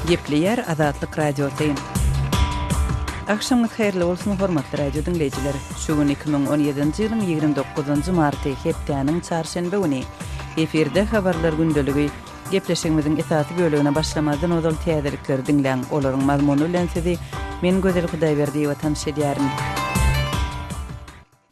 Gepleýär Azatlyk Radiosy. Agşamyňyz haýyrly bolsun, hormatly radio diňleýjiler! Şu gün 2017-nji ýylyň 29-njy marty, hepdäniň çarşenbe güni. Efirde Habarlar gündeligi. Gepleşigimiziň esasy bölegine başlamazdan ozal täzelikleri diňläň. Olaryň mazmuny bilen sizi men Gözel Hudaýberdiýewa tanyş edýärin.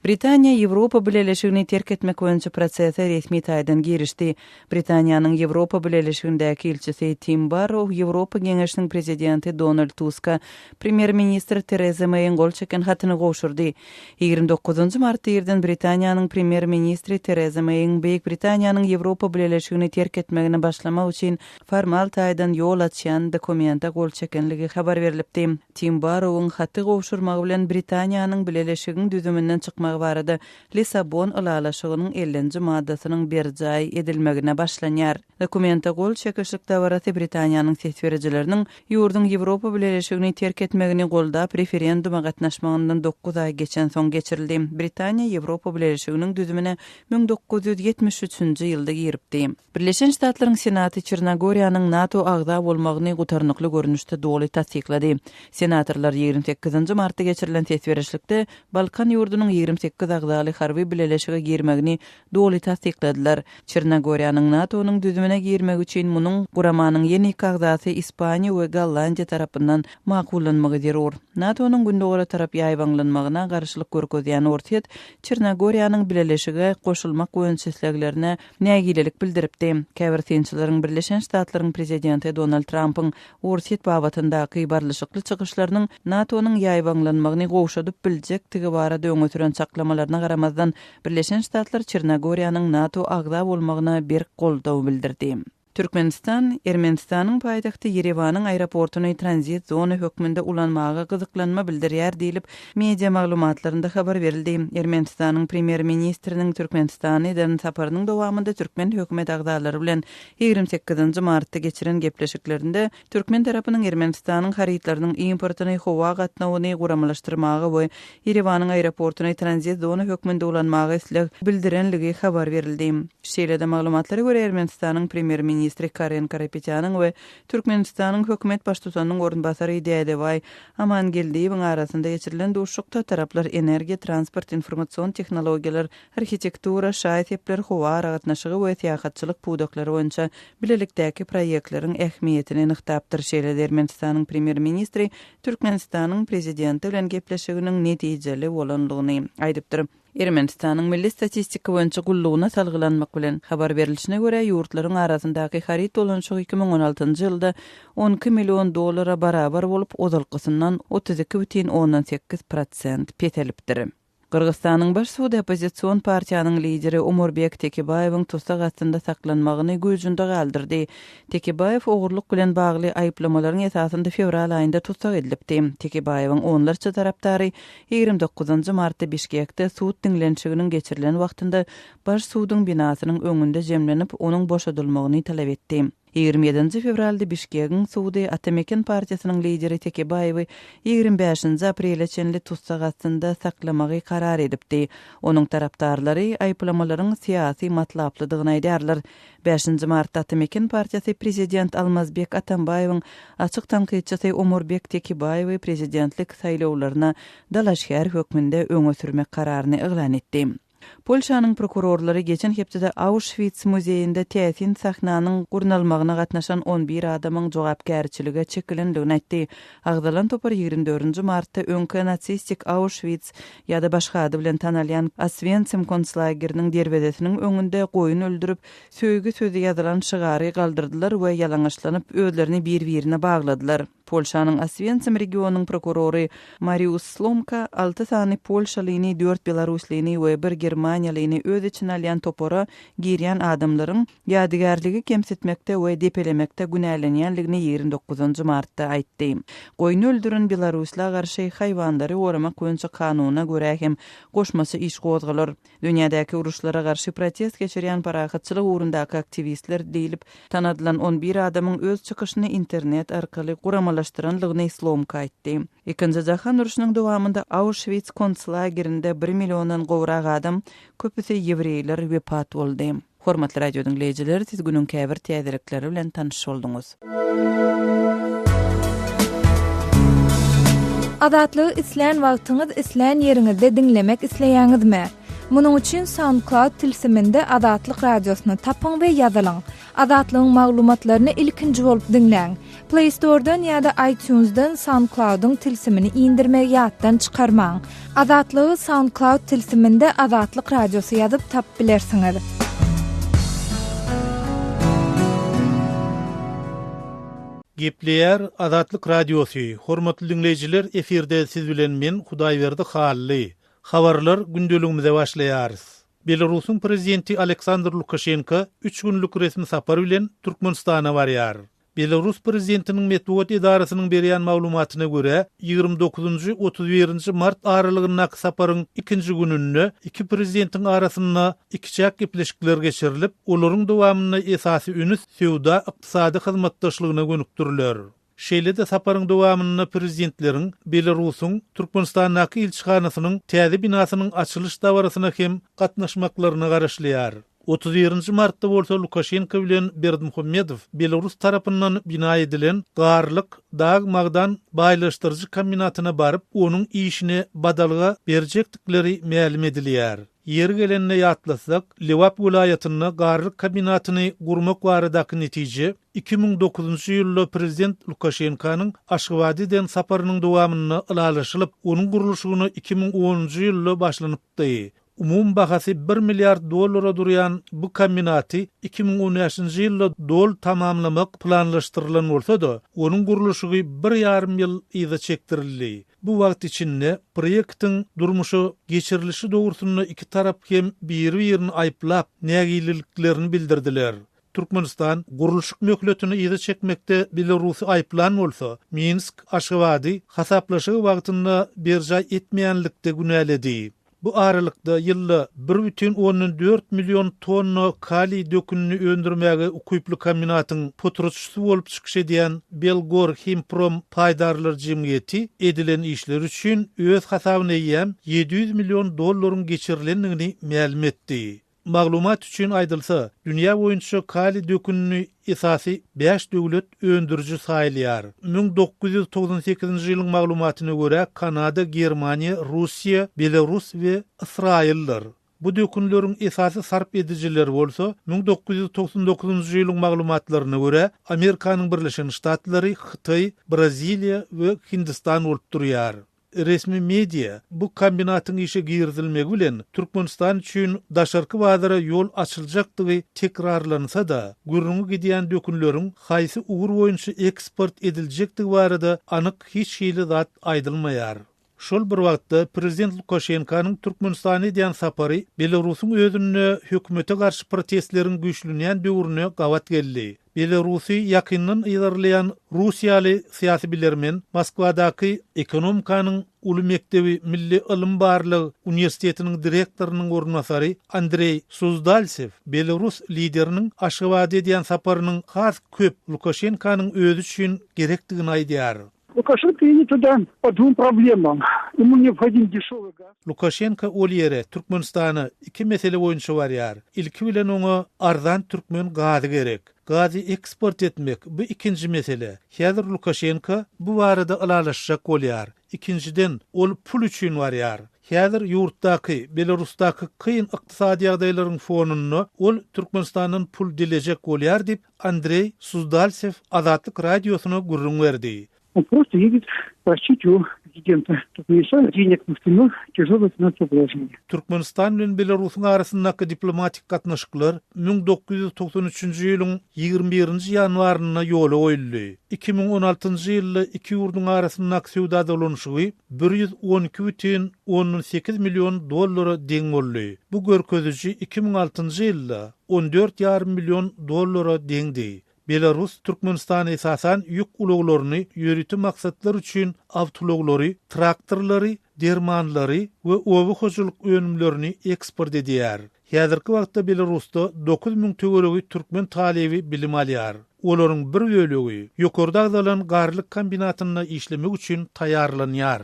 Britaniýa Ýewropa Bileleşigini terk etmek boýunça prosese resmi taýdan girişdi. Britaniýanyň Ýewropa Bileleşigindäki ilçisi Tim Barrow Ýewropa Geňeşiniň prezidenti Donald Tuska premýer-ministr Tereza Meýiň gol çeken hatyny gowşurdy. 29 martda irden Britaniýanyň premýer-ministri Tereza Meýiň Beýik Britaniýanyň Ýewropa Bileleşigini terk etmegine başlamak üçin formal taýdan ýol açýan dokumente gol çekenligi habar berlipdi. Tim Barrowyň haty gowşurmagy bilen Britaniýanyň Bileleşigiň düzüminden çykmagy barada Lissabon ylalaşygynyň ellinji maddasynyň berjaý edilmegine başlanýar. Dokumente gol çekişlik dabarasy Britaniýanyň ses berijileriniň ýurduň Ýewropa Bileleşigini terk etmegini goldap referenduma gatnaşmagyndan dokuz aý geçensoň geçirildi. Britaniýa Ýewropa Bileleşiginiň düzümine 1973-nji ýylda giripdi. Birleşen Ştatlaryň Senaty Çernogoriýanyň NATO agza bolmagyny gutarnykly görnüşde doly tassyklady. Senatorlar 28-nji martda geçirilen ses berişlikde Balkan ýurdunyň 28 agzaly harby bileleşige girmegini doly tassykladylar. Çernogoriýanyň NATO-nyň düzümine girmegi üçin munuň guramanyň ýene iki agzasy Ispaniýa we Gollandiýa tarapyndan makullanmagy zerur. NATO-nyň gündogara tarap ýaýbaňlanmagyna garşylyk görkezýän Orsýet Çernogoriýanyň bileleşige goşulmak boýunça isleglerine nägilelik bildiripdi. Käbir synçylaryň Birleşen Ştatlaryň prezidenti Donald Trampyň Orsýet babatyndaky barlyşykly çykyşlarynyň NATO-nyň ýaýbaňlanmagyny gowşadyp biljekdigi barada öňe süren çaklamalaryna garamazdan, Birleşen Ştatlar Çernogoriýanyň NATO agza bolmagyna berk goldaw bildirdi. Türkmenistan Ermenistanyň paýtagty Ýerewanyň aeroportuny tranzit zona hökmünde ulanmaga gyzyklanma bildirýär diýlip, media maglumatlarynda habar berildi. Ermenistanyň premýer-ministriniň Türkmenistana eden saparynyň dowamynda türkmen hökümet agzalary bilen 28-nji martda geçiren gepleşiklerinde türkmen tarapynyň Ermenistanyň harytlarynyň importyny, howa gatnawyny guramalaşdyrmaga we Ýerewanyň aeroportuny tranzit zona hökmünde ulanmaga isleg bildirenligi habar berildi. Şeýle-de, maglumatlara görä, Ermenistanyň premýer-ministri Karen Karapetýanyň we Türkmenistanyň hökümet baştutanynyň orunbasary Dädebaý Amangeldiýewiň arasynda geçirilen duşuşykda taraplar energiýa, transport, informasion tehnologiýalar, arhitektura, şaý-sepler, howa aragatnaşygy we syýahatçylyk pudaklary boýunça bilelikdäki proýektleriň ähmiýetini nygtapdyr. Şeýle-de, Ermenistanyň premýer-ministri Türkmenistanyň Prezidenti bilen gepleşiginiň netijeli bolandygyny aýdypdyr. Ermenistanyň Milli statistika boýunça gullugyna salgylanmak bilen, habar berlişine görä, ýurtlaryň arasyndaky haryt dolanyşygy 2016-njy ýylda 12 million dollara barabar bolup, ozalkysyndan 32,8 prosent peselipdir. Gyrgyzystanyň Baş sudy oppozision partiýanyň lideri Omurbek Tekebaýewiň tussag astynda saklanmagyny güýjünde galdyrdy. Tekebaýew ogurlyk bilen bagly aýyplamalaryň esasynda fewral aýynda tussag edilipdi. Tekebaýewiň onlarça tarapdary 29 martda Bişkekde sud diňlenişiginiň geçirilen wagtynda Baş suduň binasynyň öňünde jemlenip, onuň boşadylmagyny talap etdi. 27-nji fewralda Bişkegiň sudy Ata Meken partiýasynyň lideri Tekebaýewi 25-nji aprele çenli tussag astynda saklamagy karar edipdi. Onuň tarapdarlary aýyplamalaryň syýasy matlaplydygyny aýdýarlar. Bäşinji martda Ata Meken partiýasy prezident Almazbek Atambaýewiň açyk tankytçysy Omurbek Tekebaýewi prezidentlik saýlawlaryna dalaşgär hökmünde öňe sürmek kararyny yglan etdi. Polşanyň prokurorlary geçen hepdede Auşwits muzeýinde täsin sahnanyň gurnalmagyna gatnaşan on bir adamyň jogapkärçilige çekilendigini aýtdy. Agzalan topar 24-nji martda öňki nasistik Auşwits ýa-da başga ady bilen tanalýan Oswensim konslageriniň derwezesiniň öňünde goýun öldürip, söýgi sözi ýazylan şygary galdyrdylar we ýalaňaçlanyp, özlerini bir-birine bagladylar. Polşanyň Oswensim regionynyň prokurory Marius Slomka alty sany polşalyny, dört belaruslyny we bir germaniýalyny öz içine alýan topara girýän adamlaryň ýadygärligi kemsitmekde we depelemekde günälenýänligini 29 martda aýtdy. Goýny öldüren belarusla garşy haýwanlary goramak boýunça kanuna görä hem goşmaça iş gozgalar. Dünýädäki uruşlara garşy protest geçirýän parahatçylyk ugrundaky aktiwistler diýlip tanadylan on bir adamyň öz çykyşyny internet arkaly guramalaşdyranlygyny Slomka aýtdy. Ikinji jahan urşunyň dowamynda Auşwits konslagerinde bir milliondan gowrak adam, köpüsi ýewreýler wepat boldy. Hormatly radiodiňleýjiler, siz günüň käbir täzelikleri bilen tanyş bolduňyz. Azatlygy islän wagtyňyz, islän ýeriňizde diňlemek isleýäňizmi? Munuň üçin SoundCloud tilsiminde Azatlyk Radiosyny tapyň we ýazylyň. Azatlygyň maglumatlaryny ilkinji bolup diňläň. Play Store-dan ýa-da iTunes-dan SoundCloud-yň tilsimini indirmegi ýatdan çykarmaň. Azatlygy SoundCloud tilsiminde Azatlyk Radiosy ýazyp tapyp bilersiňiz. Gepleýär Azatlyk Radiosy, Hormatly diňleýjiler efirde siz bilen men Hudaýberdi Hally. Habarlar gündeligimize başlaýarys. Belarusyň prezidenti Aleksandr Lukaşenko üç günlük resmi sapar bilen Türkmenistana barýar. Belarus prezidentiniň metbugat edarasynyň berýän maglumatyna görä, 29-njy, 31-nji mart aralygyndaky saparyň ikinji gününde iki prezidentiň arasynda ikiçäk gepleşikler geçirilip, olaryň dowamynda esasy üns söwda-ykdysady hyzmatdaşlygyna gönükdiriler. Şeýle-de saparyň dowamynda prezidentleriň Belarusyň Türkmenistandaky ilçihanasynyň täze binasynyň açylyş dabarasyna hem gatnaşmaklaryna garaşylýar. 31-nji martda bolsa Lukaşenko bilen Berdimuhamedow belarus tarapyndan bina edilen Garlyk dag-magdan baýlaşdyryjy kombinatyna baryp, onuň işine badalga berjekdikleri mälim edilýär. Ýeri gelende ýatlatsak, Lebap welaýatynda garlyk kombinatyny gurmak baradaky netije 2009-njy ýylda prezident Lukaşenkonyň Aşgabada eden saparynyň dowamynda ylalaşylyp, onuň gurluşygyna 2010-njy ýylda başlanypdy. Umumy bahasy bir milliard dollara durýan bu kombinaty 2015-nji ýylda doly tamamlamak planlaşdyrylan bolsa-da, onuň gurluşygy bir ýarym ýyl yza çekdirildi. Bu wagt içinde proýektiň durmuşa geçirilişi dogrusynda iki tarap hem biri-birini aýyplap, nägileliklerini bildirdiler. Türkmenistan gurluşyk möhletini yza çekmekde Belarusy aýyplan bolsa, Minsk Aşgabady hasaplaşygy wagtynda berjaý etmeýänlikde günäledi. Bu aralykda, ýylda bir bütin ondan dört million tonna kaliý dökünini öndürmäge ukyply kombinatyň potratçysy bolup çykyş edýän Belgorhimprom paýdarlar jemgyýeti edilen işler üçin öz hasabyna eýýäm 700 million dollaryň geçirilendigini mälim etdi. Maglumat üçin aýdylsa, dünýä boýunça kaliý dökünini esasy bäş döwlet öndüriji saýylýar. 1998-nji ýylyň maglumatyna görä, Kanada, Germaniýa, Russiýa, Belarus we Ysraýyldyr. Bu dökünleriň esasy sarp edijileri bolsa, 1999-njy ýylyň maglumatlaryna görä, Amerikanyň Birleşen Ştatlary, Hytaý, Braziliýa we Hindistan bolup durýar. Resmi media bu kombinatyň işe girizilmegi bilen Türkmenistan üçin daşarky bazara ýol açyljakdygy tekrarlansa-da, gürrüňi gidýän dökünleriň haýsy ugur boýunça eksport ediljekdigi barada anyk hiç hili zat aýdylmaýar. Şol bir wagtda, prezident Lukaşenkanyň Türkmenistana edýän sapary Belarusyň özünde hökümete garşy protestleriň güýçlenýän döwrüne gabat geldi. Belarusy ýakyndan yzarlaýan russiýaly syýasy bilermen, Moskwadaky Ekonomikanyň uly mekdebi milli ylym-barlag uniwersitetiniň direktorynyň orunbasary Andreý Suzdalsew belarus lideriniň Aşgabada edýän saparynyň has köp Lukaşenkanyň özi üçin gerekdigini aýdýar. Lukaşenko едет туда по двум problemam, ему neobhodim deşewyý gaz. Lukaşenko ol ýere, Türkmenistana iki mesele boýunça barýar. Ilki bilen oňa arzan türkmen gazy gerek. Gazy eksport etmek, bu ikinji mesele. Häzir Lukaşenko bu barada ylalaşjak bolýar. Ikinjiden, ol pul üçin barýar. Häzir ýurtdaky, Belarusdaky kyn ykdysady ýagdaýlaryň fonunda ol Türkmenistandan pul dilejek bolýar diýip, Andreý Suzdalsew Azatlyk Radiosyna gürrüň berdi. On prosto ýedit prosit u prezidenta Türkmenistana deneg потому что u nego týaželое finansowoe položeniýe. Türkmenistan bilen Belarusyň arasyndaky diplomatik gatnaşyklar 1993-nji ýylyň 21-nji ýanwarynda ýola goýuldy. 2016-njy ýylda iki ýurduň arasyndaky söwda dolanyşygy 112 bütin ondan sekiz million dollara deň boldy. Bu görkeziji 2006-njy ýylda 14 ýarym million dollara deňdi. Belarus Türkmenistana esasan ýük ulaglaryny, ýörite maksatlar üçin awtoulaglary, traktorlary, dermanlary we oba hojalyk önümlerini eksport edýär. Häzirki wagtda Belarusda 9000 töweregi türkmen talyby bilim alýar. Olaryň bir bölegi ýokarda agzalan garlyk kombinatynda işlemek üçin taýýarlanýar.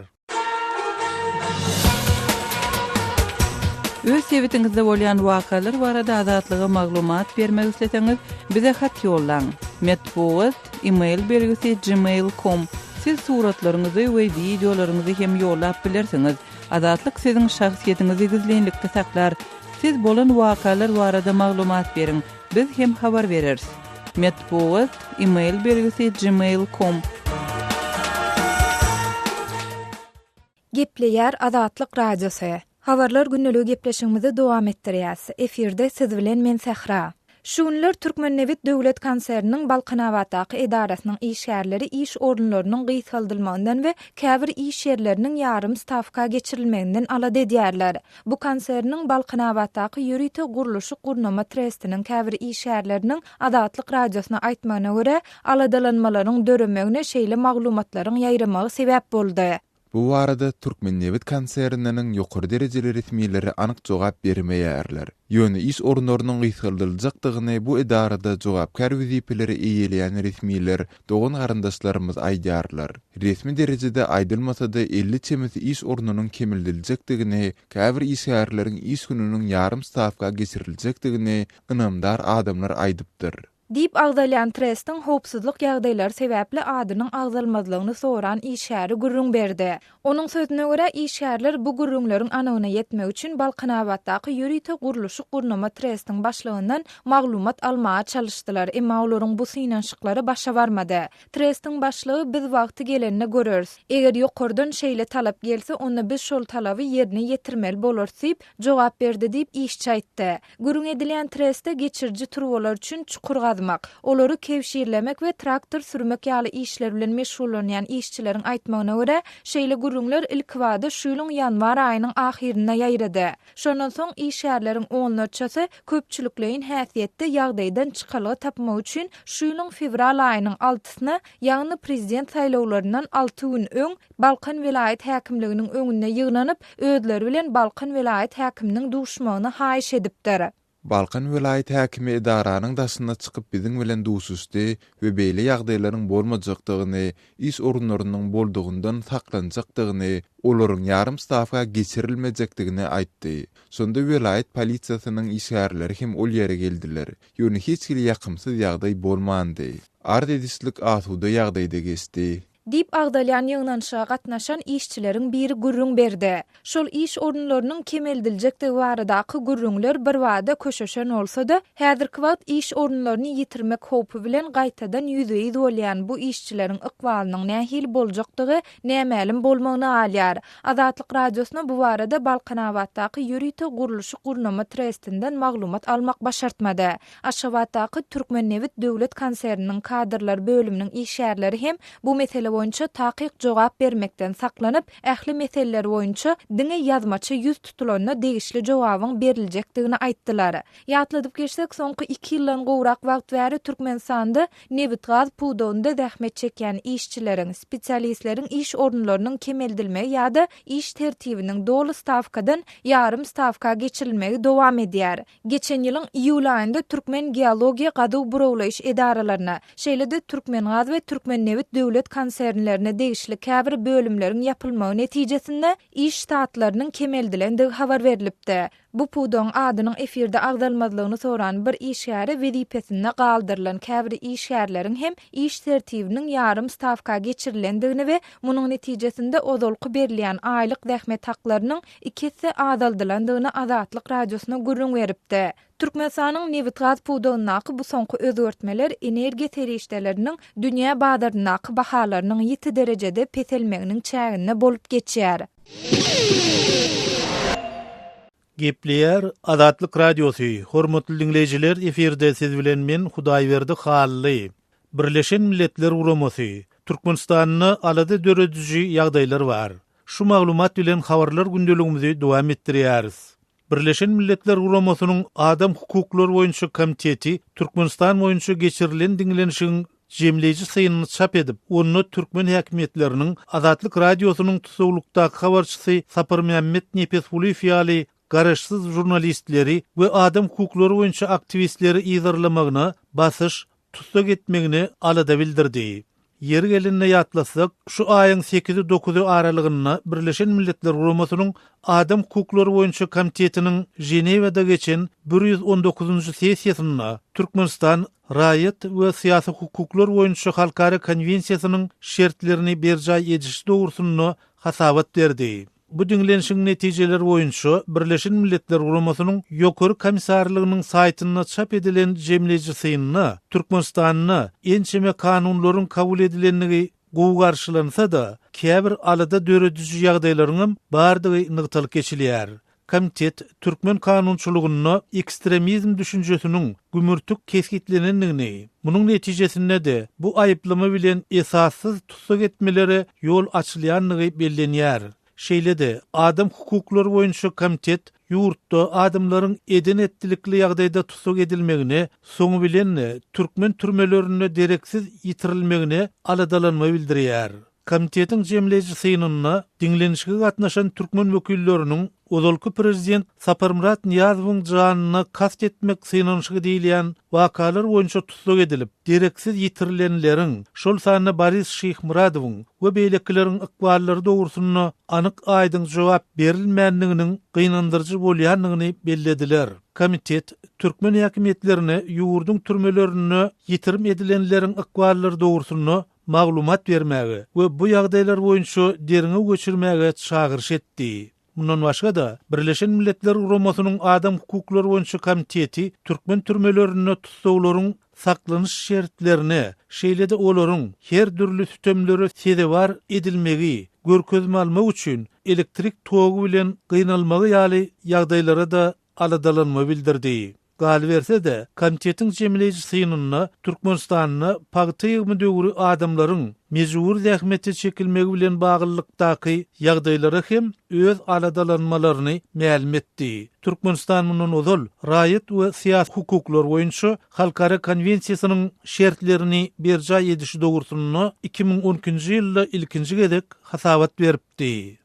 Öz sebitiňizde bolýan wakalar barada Azatlyga maglumat bermek isleseňiz, bize hat ýollaň. Metbugat, e-mail belgisi gmail com. Siz suratlaryňyzy we wideolaryňyzy hem ýollap bilersiňiz. Azatlyk siziň şahsyýetiňizi gizlinlikde saklar. Siz bolan wakalar barada maglumat beriň, biz hem habar bereris. Metbugat, email belgisi gmail com. Gepleýär Azatlyk Radiosy. Habarlar gündeligi gepleşigimizi dowam etdirýäs. Efirde siz bilen men Sähra. Şu günler Türkmennebit döwlet konserniniň Balkanabatdaky edarasynyň işgärleri iş orunlarynyň gysgaldylmagyndan we käbir iş ýerleriniň ýarym stawka geçirilmeginden alada edýärler. Bu konserniň Balkanabatdaky ýörite gurluşyk-gurnama trestiniň käbir işgärleriniň Azatlyk Radiosyna aýtmagyna görä, aladalanmalaryň döremegine şeýle maglumatlaryň ýaýramagy sebäp boldy. Bu barada Türkmennebit konserniniň ýokary derejeli resmileri anyk jogap bermeýärler. Ýöne iş orunlarynyň gysgaldyljakdygyny bu edarada jogapkär wezipeleri eýeleýän resmiler, dogan-garyndaşlarymyz aýdýarlar. Resmi derejede aýdylmasa-da 50 çemesi iş ornunyň kemeldiljekdigini, käbir işgärleriň iş gününiň ýarym stawka geçiriljekdigini ynamdar adamlar aýdypdyr. Diýip agzalýan trestiň howpsuzlyk ýagdaýlary sebäpli adynyň agzalmazlygyny soran işgäri gürrüň berdi. Onuň sözüne görä, işgärler bu gürrüňleriň anygyna ýetmek üçin Balkanabatdaky ýörite gurluşyk-gurnama trestiň başlygyndan maglumat almaga çalyşdylar, emma olaryň bu synanyşyklary başa barmady. Trestiň başlygy biz wagty gelende göreris. Eger ýokardan şeýle talap gelse, onda biz şol talaby ýerine ýetirmeli bolarys diýip, jogap berdi diýip, işçi aýtdy. Gürrüň edilýän trestde geçiriji turbalar üçin çukur gazmak, olary kebşirlemek we traktor sürmek ýaly işler bilen meşgullanýan işçileriň aýtmagyna görä, şeýle gürrüňler ilkibada şu ýylyň ýanwar aýynyň ahyrynda ýaýrady. Şondan soň işgärleriň onlarçasy köpçülikleýin häsiýetde ýagdaýdan çykalga tapmak üçin şu ýylyň fewral aýynyň altysyna, ýagny prezident saýlawlaryndan alty gün öň Balkan welaýat häkimliginiň öňünde ýygnanyp, özleri bilen Balkan welaýat häkiminiň duşmagyny haýyş edipdir. Balkan welaýat häkimi edaranyň daşyna çykyp biziň bilen duşuşdy we beýle ýagdaýlaryň bolmajakdygyny, iş orunlarynyň boldugyndan saklanjakdygyny, olaryň ýarym stawka geçirilmejekdigini aýtdy. Şonda welaýat polisiýasynyň işgärleri hem ol ýere geldiler. Ýöne hiç hili ýakymsyz ýagdaý bolmandy. Arz edişlik asuda ýagdaýda geçdi. Diýip agzalýan ýygnanyşyga gatnaşan işçileriň biri gürrüň berdi. Şol iş orunlarynyň kemeldiljekdigi baradaky gürrüňler birbada köşeşen bolsa-da, häzirki wagt iş orunlaryny ýitirmek howpy bilen gaýtadan ýüzbe-ýüz bolýan bu işçileriň ykbalynyň nähili boljakdygy nämälim bolmagyna galýar. Azatlyk Radiosyna bu barada Balkanabatdaky ýörite gurluşyk-gurnama trestinden maglumat almak başartmady. Aşgabatdaky Türkmennebit döwlet konserniniň kadrlar bölüminiň işgärleri hem bu mesele boýunça takyk jogap bermekden saklanyp, ähli meseleler boýunça diňe ýazmaça ýüz tutulanda degişli jogabyň beriljekdigini aýtdylar. Ýatladyp geçsek, soňky iki ýyldan gowrak wagt bäri Türkmenistanda nebitgaz pudagynda zähmet çekýän işçileriň, spesialistleriň iş orunlarynyň kemeldilmegi ýa-da iş tertibiniň doly stawkadan ýarym stawka geçirilmegi dowam edýär. Geçen ýylyň iýul aýynda türkmen geologiýa gazuw-burawlaýyş edaralaryna, şeýle-de Türkmengaz we Türkmennebit döwlet konsernlerine degişli käbir bölümleriň ýapylmagy netijesinde iş ştatlarynyň kemeldilendigi habar berlipdi. Bu pudagyň adynyň efirde agzalmazlygyny soran bir işgäri wezipesinde galdyrylan käbir işgärleriň hem iş tertibiniň ýarym stawka geçirilendigini we munuň netijesinde ozalky berilýän aýlyk zähmet haklarynyň iki esse azaldylandygyny Azatlyk Radiosyna gürrüň beripdi. Türkmenistanyň nebitgaz pudagyndaky bu soňky özgertmeler energiýa serişdeleriniň dünýä bazaryndaky bahalarynyň ýiti derejede peselmeginiň çäginde bolup geçýär. Gepleýär Azatlyk Radiosy, Hormatly diňleýjiler efirde siz bilen men Hudaýberdi Hally. Birleşen Milletler Guramasy, Türkmenistanda alada dörediji ýagdaýlar bar. Şu maglumat bilen habarlar gündeligimizi dowam etdirýäris. Birleşen Milletler Guramasynyň Adam hukuklary boýunça komiteti Türkmenistan boýunça geçirilen diňlenişigiň jemleýji synyny çap edip, onda türkmen häkimiýetleriniň Azatlyk Radiosynyň tussaglykdaky habarçysy Saparmämmet Nepesgulyýew ýaly garaşsyz žurnalistleri we adam hukuklary boýunça aktiwistleri yzarlamagyna, basyş, tussag etmegine alada bildirdi. Ýeri gelende ýatlatsak, şu aýyň sekizi-dokuzy aralygynda Birleşen Milletler Guramasynyň Adam hukuklary boýunça komitetiniň Ženewada geçen 119-njy sessiýasynda Türkmenistan Raýat we syýasy hukuklar boýunça halkara konwensiýasynyň şertlerini berjaý edişi dogrusynda hasabat berdi. Bu diňlenişigiň netijeleri boýunça Birleşen Milletler Guramasynyň Ýokary Komissarlygynyň saýtynda çap edilen jemleýji synda Türkmenistanda ençeme kanunlaryň kabul edilendigi gowy garşylansa-da, käbir alada dörediji ýagdaýlaryňam bardygy nygtalyp geçilýär. Komitet türkmen kanunçylygynda ekstremizm düşünjesiniň gümürtik kesgitlenendigini, munuň netijesinde-de bu aýyplama bilen esassyz tussag etmelere ýol açylýandygy bellenýär. Şeýle-de, adam hukuklary boýunça komitet ýurtda adamlaryň eden-etdilikli ýagdaýda tussag edilmegine, soňy bilen-de türkmen türmelerinde dereksiz ýitirilmegine aladalanma bildirýär. Komitetiň jemleýji synynda diňlenişige gatnaşan türkmen wekilleriniň ozalky prezident Saparmyrat Nyýazowyň janyna kast etmek synanyşygy diýilýän wakalar boýunça tussag edilip, dereksiz ýitirilenleriň, şol sanda Boris Şyhmyradowyň we beýlekileriň ykballary dogrusynda anyk-aýdyň jogap berilmändiginiň gynandyryjy bolýandygyny bellediler. Komitet türkmen häkimiýetlerine ýurduň türmelerinde ýitirim edilenleriň ykballary dogrusynda maglumat bermäge we bu ýagdaýlar boýunça derňew geçirmäge çagyryş etdi. Mundan başga-da, Birleşen Milletler Guramasynyň Adam hukuklary boýunça komiteti türkmen türmelerinde tussaglaryň saklanyş şertlerine, şeýle-de olaryň her dürli sütemlere sezewar edilmegi, görkezme almak üçin elektrik togy bilen gynalmagy ýaly ýagdaýlara-da aladalanma bildirdi. Galyberse-de, komitetiň jemleýji synynda Türkmenistanda pagta ýygymy döwri adamlaryň mejbury zähmete çekilmegi bilen baglylykdaky ýagdaýlara hem öz aladalanmalaryny mälim etdi. Türkmenistan mundan ozal Raýat we syýasy hukuklar boýunça halkara konwensiýasynyň şertlerini berjaý edişi dogrusynda 2012-nji ýylda ilkinji gezek hasabat beripdi.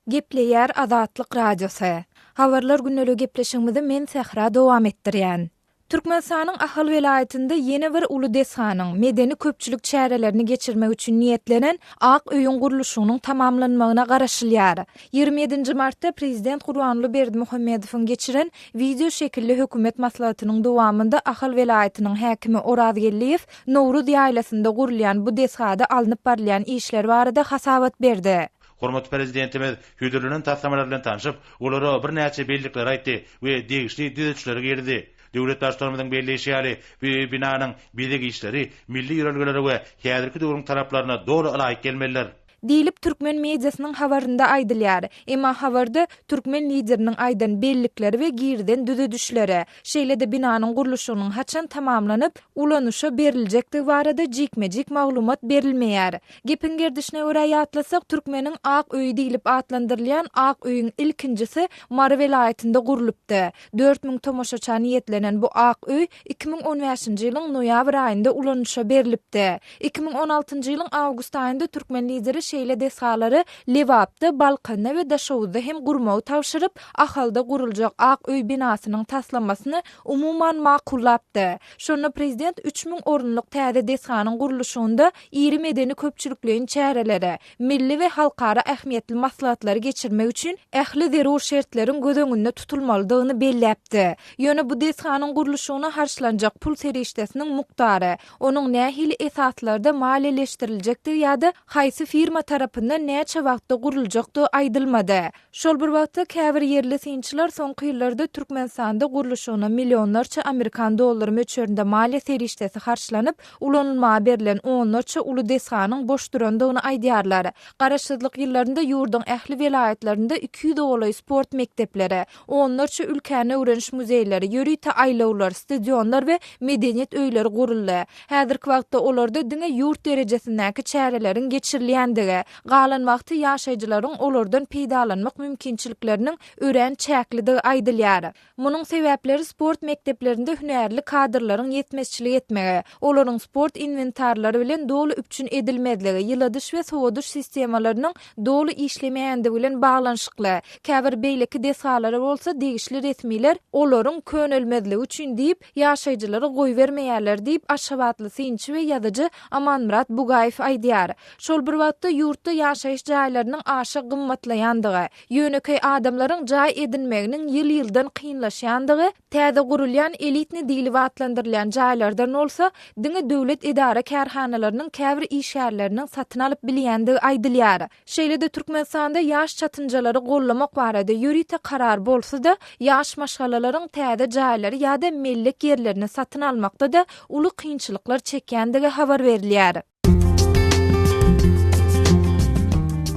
Gepleýär Azatlyk Radiosy. Habarlar gündeliği gepleşigimizi men Sähra dowam etdirýän. Türkmenistanyň Ahal welaýatynda ýene bir uly desganyň, medeni-köpçülik çärelerini geçirmek üçin niýetlenen Ak öýüň gurluşygynyň tamamlanmagyna garaşylýar. 27 nji martda prezident Gurbanguly Berdimuhamedowyň geçiren wideo şekilli hökümet maslahatynyň dowamynda Ahal welaýatynyň häkimi Oraz Geldiýew Nowruz ýaýlasynda gurulýan bu desgada alnyp barylýan işler barada hasabat berdi. Hormatly Prezidentimiz hödürlenen taslamalar bilen tanşyp, olara birnäçe bellikleri aýtdy we degişli düzedişleri girizdi. Döwlet Baştutanymyzyň belleýşi ýaly, bu binanyň bezeg işleri milli ýörelgelere we häzirki döwrüň talaplaryna doly ylaýyk gelmelidir. Diýlip, türkmen mediasynyň habarynda aýdylýar. Emma habarda türkmen Lideriniň aýdan bellikleri we girizen düzedişleri, şeýle-de binanyň gurluşygynyň haçan tamamlanyp, ulanyşa beriljekdigi barada jikme-jik maglumat berilmeýär. Gepiň gerdişine görä ýatlasak, Türkmeniň ak öýi diýlip atlandyrylýan ak öýüň ilkinjisi Mary welaýatynda gurlupdy. 4000 tomaşaça niýetlenen bu ak öý 2015-nji ýylyň noýabr aýynda ulanyşa berlipdi. 2016-njy ýylyň awgust aýynda türkmen Lideri şeýle desgalary Lebapda, Balkanda we Daşoguzda hem gurmagy tabşyryp, Ahalda guruljak ak öý binasynyň taslamasyny umuman makullapdy. Şonda prezident 3000 orunlyk täze desganyň gurluşygynda iri medeni-köpçülikleýin çäreleri, milli we halkara ähmiýetli maslahatlary geçirmek üçin ähli zerur şertleriň göz öňünde tutulmalydygyny belläpdi. Ýöne bu desganyň gurluşygyna harçlanjak pul serişdesiniň mukdary, onuň nähili esaslarda maliýeleşdiriljekdigi ýa-da haýsy firma tarapyndan näçe wagtda guruljakdygy aýdylmady. Şol bir wagtda, käbir ýerli synçylar soňky ýyllarda Türkmenistanda gurluşygyna millionlarça amerikan dollary möçberinde maliýe serişdesi harçlanyp, ulanylmaga berlen onlarça uly desganyň boş durandygyny aýdýarlar. Garaşsyzlyk ýyllarynda ýurduň ähli welaýatlarynda 200 golaý sport mekdepleri, onlarça ülkäni öwreniş muzeýleri, ýörite aýlawlar, stadionlar we medeniýet öýleri guruldy. Häzirki wagtda olarda diňe ýurt derejesindäki çäreleriň geçirilýändigi. edilýändigi, galan wagty ýaşaýjylaryň olardan peýdalanmak mümkinçilikleriniň örän çäklidigi aýdylýar. Munuň sebäpleri sport mekdeplerinde hünärli kadrlaryň ýetmezçilik etmegi, olaryň sport inwentarlary bilen doly üpjün edilmezligi, ýyladyş we sowadyş sistemalarynyň doly işlemeýändigi bilen baglanyşykly. Käbir beýleki desgalara bolsa degişli resmiler olaryň könelmezligi üçin diýip, ýaşaýjylary goýbermeýärler diýip, aşgabatly synçy we ýazyjy Amanmyrat Bugaýew aýdýar. Şol bir wagtda, ýurtda ýaşaýyş jaýlarynyň aşa gymmatlaýandygy, Ýönekeý adamlaryň jaý edinmeginiň ýyl-ýyldan kynlaşýandygy, täze gurulýan elitni diýlip atlandyrylýan jaýlardan bolsa, diňe döwlet edara-kärhanalarynyň käbir işgärleriniň satyn alyp bilýändigi aýdylýar. Şeýle-de Türkmenistanda ýaş çatynjalary gollamak barada ýörite karar bolsa-da, ýaş maşgalalaryň täze jaýlary ýa-da mellek ýerlerini satyn almakda-da uly kynçylyklar çekýändigi habar berilýär.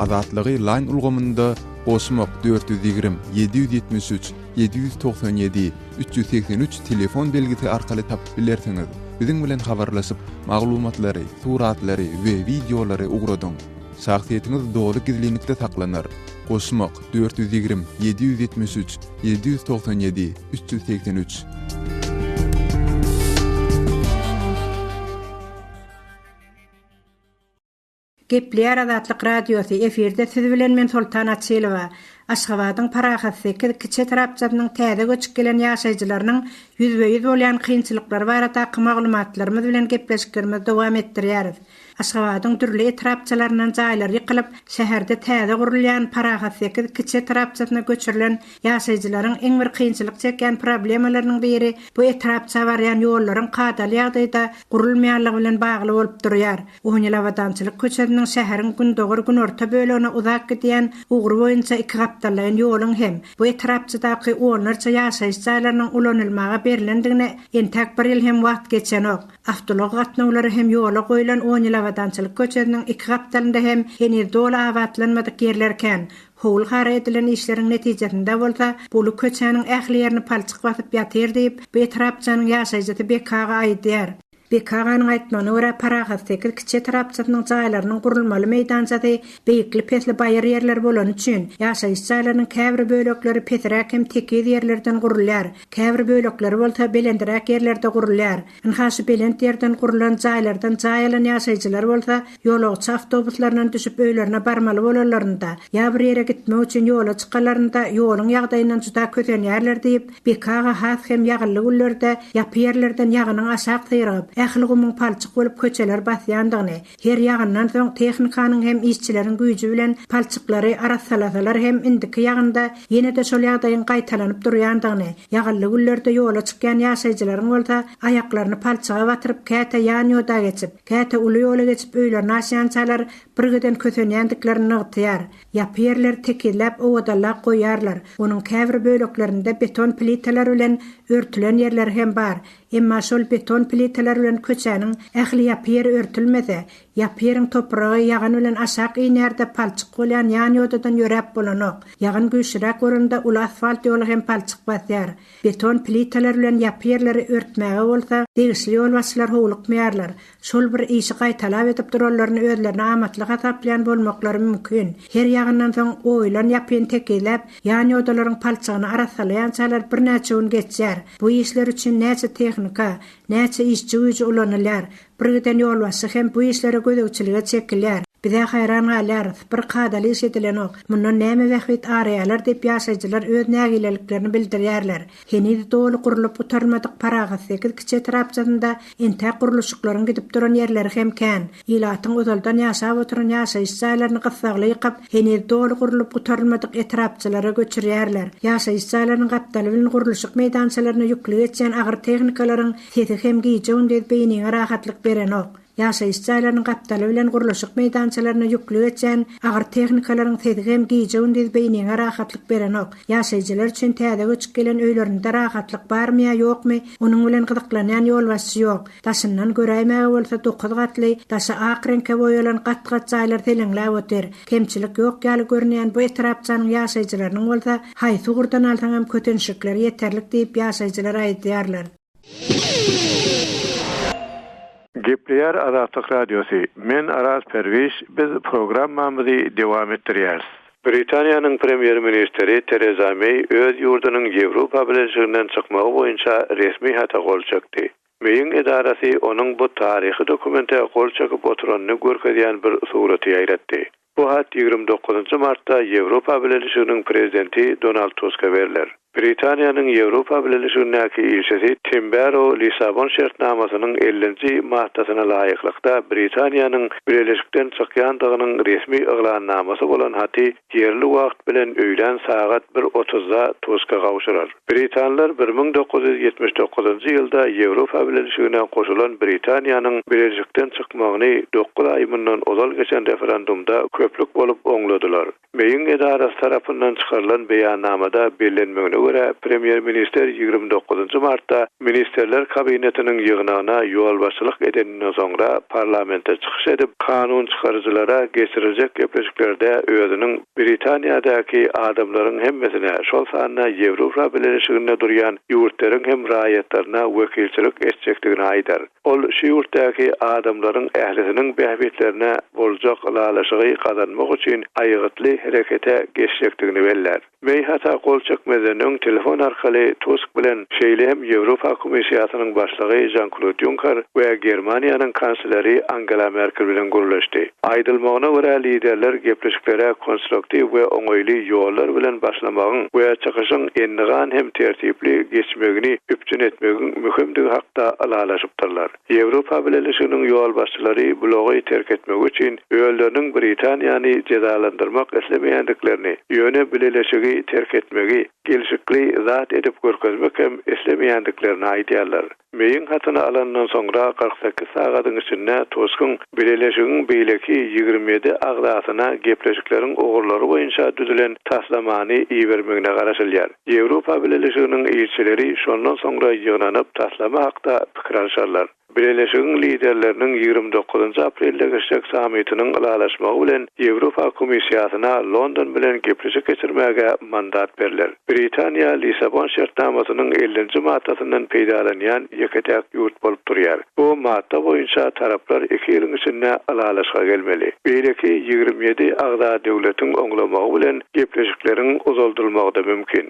Azatlygy Line ulgamynda goşmak 420 773 797 383 telefon belgisi arkaly tapyp bilersiňiz. Biziň bilen habarlaşyp, maglumatlary, suratlary we wideolary ugradyň. Şahsyýetiňiz doly gizlinlikde saklanar. Goşmak 420 773 797 383. Gepleýär Azatlyk Radiosy, efirde siz bilen men Soltan Açylowa. Aşgabadyň Parahat 8 kiçi etrapçasynyň täze göçüp gelen ýaşaýjylarynyň ýüzbe-ýüz bolýan kynçylyklary baradaky maglumatlarymyz bilen gepleşiklerimizi dowam etdirýäris. Aşgabadyň dürli etrapçalaryndan jaýlary ýykylyp, şäherde täze gurulýan Parahat 8 kiçi etrapçasyna göçürilen Ýaşaýjylaryň iň bir kynçylyk çekýän problemalarynyň biri bu etrapça barýan ýollaryň kadaly ýagdaýda gurulmaýanlygy bilen bagly bolup durýar. On ýyl Abadançylyk köçesiniň şäheriň gündogar-günorta bölegine uzap gidýän ugry boýunça ikigapdallaýyn ýoluň hem bu etrapçadaky onlarça ýaşaýyş jaýlarynyň ulanylmaga berlendigine entäk bir ýyl hem wagt geçenok. Awtoulag gatnawlary hem ýola goýlan on ýyl Abadançylyk köçesiniň iki gapdalynda hem heniz doly abatlanmadyk ýerler kän. Howul-hara edilen işleriň netijesinde bolsa, bu uly köçäniň ähli ýerini palçyk basyp ýatyr diýip, bu etrapçanyň ýaşaýjysy Beki aga aýdýar. Beki aganyň aýtmagyna görä, Parahat 8 kiçi etrapçasynyň jaýlarynyň gurulmaly meýdançasy beýikli-pesli baýyr ýerler bolany üçin, ýaşaýyş jaýlarynyň käbir bölekleri pesräk hem tekiz ýerlerden gurulýar, käbir bölekleri bolsa belendiräk ýerlerde gurulýar. Ynha şu belent ýerden gurlan jaýlardan jaý alan ýaşaýjylar bolsa, ýolagçy awtobuslaryndan düşüp öýlerine barmaly bolanlarynda, ýa bir ýere gitmek üçin ýola çykalarynda ýoluň ýagdaýyndan juda kösenýärler diýip, Beki aga has hem ýagynly günlerde ýapy ýerlerden ýagynyň aşak syrygyp, ähli gumuň palçyk bolup köçeleri basýandygyny, Her ýagyndan soň tehnikanyň hem işçileriň güýji bilen palçyklary arassalasalar hem indiki ýagynda ýene-de şol ýagdaýyň gaýtalanyp durýandygyny, ýagynly günlerde ýola çykýan ýaşaýjylaryň bolsa aýaklaryny palçyga batyryp käte ýan ýoda geçip, käte uly ýola geçip öýlerine aşýançalar birgiden kösenýändiklerini nygtaýar. Ýapy ýerleri tekizläp owadanlap goýýarlar. Onuň käbir böleklerinde beton plitalar bilen örtülen ýerleri hem bar. Emma şol beton plitalar bilen köçäniň ähli ýapy ýeri örtülmese, ýapy ýeriň topragy ýagyn bilen aşak inýär-de palçyk bolýan ýan ýodadan ýöräp bolanok. Ýagyn güýçlüräk bolanda uly asfalt ýoly hem palçyk basýar. Beton plitalar bilen ýapy ýerleri örtmäge bolsa degişli ýolbaşçylar howlukmaýarlar. Şol bir işi gaýtalap edip duranlaryny özlerine amatly hasaplaýan bolmaklary mümkin. Her ýagyndan soň oýulan ýapyny tekizläp, ýan ýodalaryň palçygyny arassalaýançalar birnäçe gün geçýär. Bu işler üçin näçe tehnika, näçe işçi güýji ulanylýar. Birgiden ýolbaşçy hem bu işlere gözegçilige çekilýär. Biz-ä haýran galýarys, bir kadaly iş edilenok, mundan näme bähbit araýarlar diýip ýaşaýjylar öz nägileliklerini bildirýärler. Heniz doly gurlup gutarylmadyk Parahat 8 kiçi etrapçasynda entäk gurluşyklaryň gidip duran ýerleri hem kän. Ilatyň ozaldan ýaşap oturan ýaşaýyş jaýlaryny gyssagly ýykyp, heniz doly gurlup gutarylmadyk etrapçalara göçürýärler. Ýaşaýyş jaýlarynyň gapdaly bilen gurluşyk meýdançalaryna ýükli geçýän agyr tehnikalaryň sesi hem gije-gündiz beýniňe rahatlyk berenok. Ýaşaýyş jaýlarynyň gapdaly bilen gurluşyk meýdançalaryna ýükli geçýän agyr tehnikalaryň sesi hem gije-gündiz beýniňe rahatlyk berenok. Ýaşaýjylar üçin täze göçüp gelen öýlerinde rahatlyk barmy ýa ýokmy, onuň bilen gyzyklanýan ýolbaşçy ýok. Daşyndan göräýmäge bolsa dokuz gatly, daşy ak reňke boýalan gat-gat jaýlar seleňläp otyr. Kemçilik ýok ýaly görünýän bu etrapçanyň ýaşaýjylarynyň bolsa haýsy ugurdan alsaňam kötenişlikleri ýeterlik diýip ýaşaýjylar aýdýarlar. Gepleýär. Gepleýär Azatlyk Radiosy, men Araz Perwiş, biz programmamyzy dowam etdirýäris. Britaniýanyň premýer-ministri Tereza Meý öz ýurdunyň Ýewropa Bileleşiginden çykmagy boýunça resmi hata gol çekdi. Meýiň edarasy onuň bu taryhy dokumente gol çekip oturanyny görkezýän bir suraty ýaýratdy. Bu hat 29 martda Ýewropa Bileleşiginiň Prezidenti Donald Tuska berler. Britaniýanyň Ýewropa Bileleşigindäki ilçisi Tim Barrow Lissabon şertnamasynyň ellinji maddasyna laýyklykda Britaniýanyň Bileleşikden çykýandygynyň resmi yglannamasy bolan haty ýerli wagt bilen öýlän sagat bir otuzda Tuska gowşurar. Britanlar 1979-njy ýylda Ýewropa Bileleşigine goşulan Britaniýanyň Bileleşikden çykmagyny dokuz aý mundan ozal geçen referendumda köplük bolup oňladylar. Meýiň edarasy tarapyndan çykarylan beýannamada bellenmegine görä, premýer-ministr 29-njy martda Ministrler Kabinetiniň ýygnagyna ýolbaşçylyk edeninden soňra parlamentde çykyş edip, kanun çykaryjylara geçiriljek gepleşiklerde özüniň Britaniýadaky adamlaryň hemmesine, şol sanda Ýewropa Bileleşiginde durýan ýurtlaryň hem raýatlaryna wekilçilik etjekdigini aýdar. Ol şu ýurtdaky adamlaryň ählisiniň bähbitlerine boljak ylalaşygy gazanmak üçin aýgytly herekete geçjekdigini bellär. Meý hata gol çekmezden öň telefon arkaly Tusk bilen, şeýle hem Ýewropa Komissiýasynyň başlygy Žan-Klod Ýunker we Germaniýanyň kansleri Angela Merkel bilen gürleşdi. Aýdylmagyna görä, liderler gepleşiklere konstruktiw we oňaýly ýollar bilen başlamagyň we çykyşyň endigan hem tertipli geçmegini üpjün etmegiň möhümdigi hakda ylalaşypdyrlar. Ýewropa Bileleşiginiň ýolbaşçylary blogy terk etmegi üçin özleriniň Britaniýany jezalandyrmak islemeýändiklerini, ýöne Bileleşigi terk etmegi gelşikli zat edip görkezmek hem islemeýändiklerini aýdýarlar. Meýiň hatyny alandan soňra 48 sagadyň içinde Tuskyň Bileleşigiň beýleki 27 agzasyna gepleşikleriň ugurlary boýunça düzülen taslamany ibermegine garaşylýar. Ýewropa Bileleşiginiň ilçileri şondan soňra ýygnanyp, taslama hakda pikir alşarlar. Bileleşigiň liderleriniň 29 aprelde geçjek sammitiniň ylalaşmagy bilen Ýewropa Komissiýasyna London bilen gepleşik geçirmäge mandat berler. Britaniýa Lissabon şertnamasynyň ellinji maddasyndan peýdalanýan ýeke-täk ýurt bolup durýar. Bu madda boýunça taraplar iki ýylyň içinde ylalaşyga gelmeli. Beýleki 27 agza döwletiň oňlamagy bilen gepleşikleriň uzaldylmagy-da mümkin.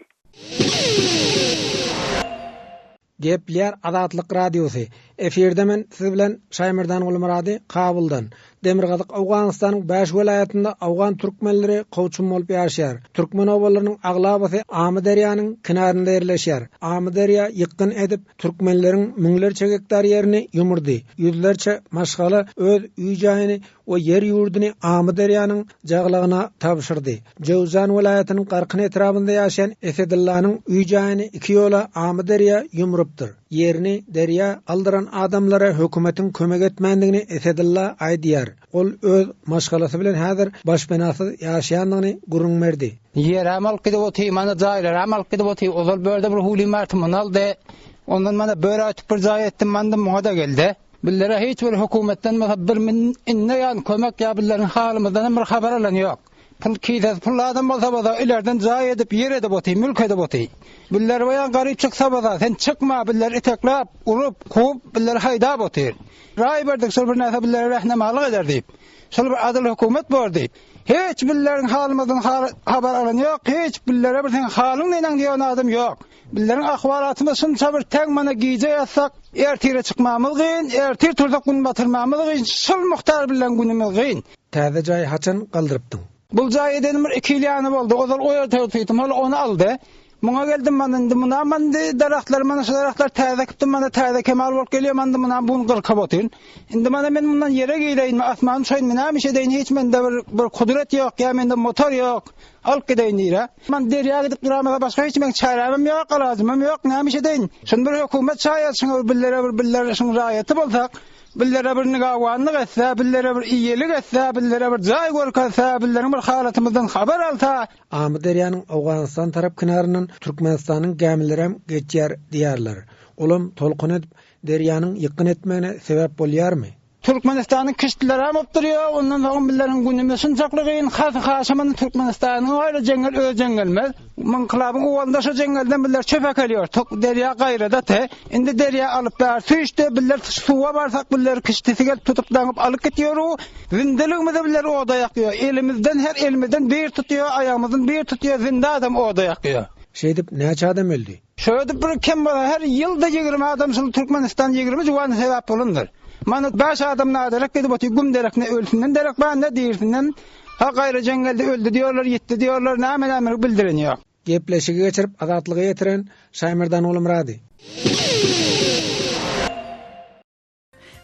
Gepleýär Azatlyk Radiosy. Efirde men siz bilen Şaýmerdan Gulmyrady Kabuldan. Demirgazyk Owganystanyň bäş welaýatynda owgan türkmenleri kowçum bolup ýaşaýar. Türkmen obalarynyň aglabasy Amyderýanyň kenarynda ýerleşýär. Amyderýa ýykgyn edip, türkmenleriň müňlerçe gektar ýerini ýumurdy. Ýüzlerçe maşgala öz öý-jaýyny we ýer-ýurduny Amyderýanyň jaglagyna tabşyrdy. Jöwzan welaýatynyň Garkyn etrabynda ýaşaýan Esedyllanyň öý-jaýyny iki ýola Amyderýa ýumrupdyr. Ýerini derýa aldyran adamlara hökümetiň kömek etmändigini Esedylla aýdýar. Ol öz maşgalasy bilen häzir başpenasyz ýaşaýandygyny gürrüň berdi. Ýerem alyp gidip otyr, mana jaýlaram alyp gidip otyr. Ozal bu ýerde bir hüwlim bardy, muny aldy. Ondan mana böre aýtyp bir jaý etdim, mandym, muňa-da geldi. Bizlere hiç bir hökümetden bolsa bir inne ýan kömek ýa bizleriň halymyzdanam bir habar alan ýok. Pul kisesi pully adam bolsa bolsa ilerden jaý edip ýer edip otyr, mülk edip otyr. Bizler boýan garyp çyksa bolsa sen çykma bizleri itekläp, urup, kowup bizleri haýdap otyr. Raý berdik şol bir närse bizlere rehnemalyk eder diýip. Şol bir adyl hökümet bor diýip. Hiç bizleriň halymyzdan habar alan ýok, hiç bizlere bir seň halyň neneň diýen adam ýok. Bizleriň ahwalatymyz şunça bir täň mana gije ýatsak, ertire çykmamyz gyn, ertir tursak gün batyrmamyz gyn, şul muhtar bilen günümiz gyn. Täze jaýy haçan galdyrypdyň? Bul jaý edenim bir iki ýyl ýany boldy. Ozal o ýerde otyrdym, ol ony aldy. Muňa geldim mana indi munam mana indi daragtlar mana şu daragtlar täze ekipdim mana täze kemal bolup gelýär mana indi munam bu gün gyrkyp otyryn. Indi mana men mundan ýere gireýinmi, asmana uçaýynmy, näme iş edeýin hiç mende bir bir kudret ýok ýa mende motor ýok. Alyp gideýin nirä? Man derýa gidip duramasa başga hiç meň çärämem ýok, alajymam ýok, näme iş edeýin? Şuny bir hökümet şaýat şuňa bir billere bir biller şuň raýaty bolsak, billere bir nigawanlyk etse, billere bir iýelik etse, billere bir jaý görkezse, billeriň bir halatymyzdan habar alsa. Amyderýanyň Owganystan tarap kenaryndan Türkmenistanyň gämilerem geçýär diýýärler. Olam tolkun edip, derýanyň ýykgyn etmegine sebäp bolýarmy? Türkmenistanyň kiştilerem bolup durýar, ondan soňam bizleriň günümiz şunçakly gyn, has haşamany Türkmenistanyň aýry jeňňel öz jeňňelimiz. Ynkylabyň owalynda şo jeňňelden bizler çöp äkelýär, tok derýa gaýrada te. Indi derýa alyp bäri süýşdi, bizler suwa barsak bizleri kiştisi gelip tutup daňyp alyp gitýär-u. Zindeligimizi bizler oda ýakýar, elimizden her elimizden bir tutýar, aýagymyzdan bir tutýar, zinde adam oda ýakýar. Şeýdip näçe adam öldi? Şöýdip bir kem bolsa her ýylda 20 adam şul Türkmenistan 20 juwan sebäp bolandyr. Mana 5 adam naderek gidip otyr güm derek ne ölsünden derek bar ne dirisinden. Ha gaýry jeňňelde öldi diýorlar ýitdi diýorlar näme näme bildiren ýok. Gepleşigi geçirip Azatlyga ýetiren Şaýmerdan Gulumyrady.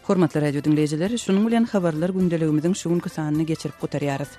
Hormatly radio diňleýjiler, şunuň bilen habarlar gündeligimiziň şu günki sanyny geçirip gutarýarys.